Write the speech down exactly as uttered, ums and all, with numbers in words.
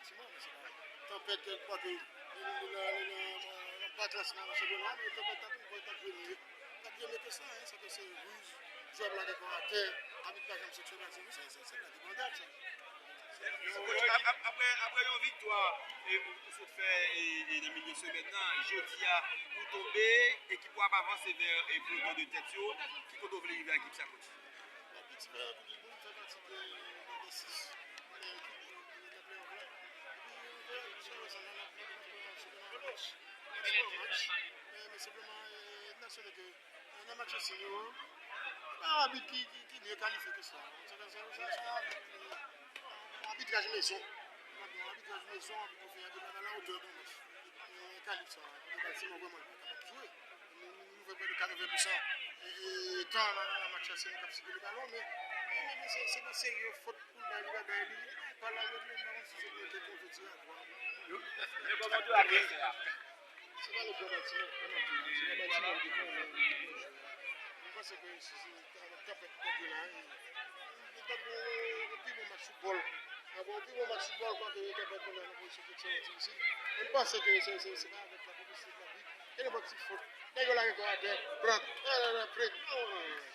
Tanpèt, kèk pwa ke li, li, li nan, li nan, nan pa klasman nan chanpyona, men tanpèt ap rive, t ap jwe mye. T ap jwe mye ke sa, hein, sa ke se riz, jwè ap lage kò atè, abit pa janm sanksyonan, se, se, se, se pa depandab, sa. Coach, ap- ap- apre, apre yon viktwa e, ou, ou sot fè e, e nan milye semèn nan, jodi a, ou tonbe, ekip ou ap avanse vè e peloton de tèt yo, ki kote ou vle rive ak ekip sa, coach? Bon, Pittsburgh, Pittsburgh fè pati de, de, de sis. Premye ekip, premye nan play-off la. Epi, nou fè, nou fè sa nan, nan, nan, nan, nan, nan match. Match pa match. Men, men senpleman, e, n ap swete ke, e, nan match senior, se pa yon abit ki, ki, ki mye kalifye ke sa. Se, se, se, se yon abit, e, yon abitraj mezon. Yon abitraj mezon, abit ou fè a depann a la otè de match. E, kalib sa, depann si nou vrèman kapab jwe. Nou, nou, nou fè prè de katreven pousan e, e, tan nan, nan match la, se nou k ap sikile balon, men, men, men, men se, se nan serye fòt pou l bay li, bay li. Bal la, yo, yo, yo, si se pou yo te konve tire a twa. Men kòman w te wè advèsè a? Se pa lòt bò batiman, se nan batiman ki fè, men, men, men, mwen panse ke si se ta, ta fèt kontre la, e, e, ta gon yon pi bon match foutbòl. Avè yon pi bon match foutbòl, kwake yo ta fèt kontre nan pozisyon ke ti yon ti isi. Mwen panse ke se, se, se pa avèk la konplisite labit. Gen nenpòt ti fòt. Nèg yo lage kò atè, pran, pran, pran, pran.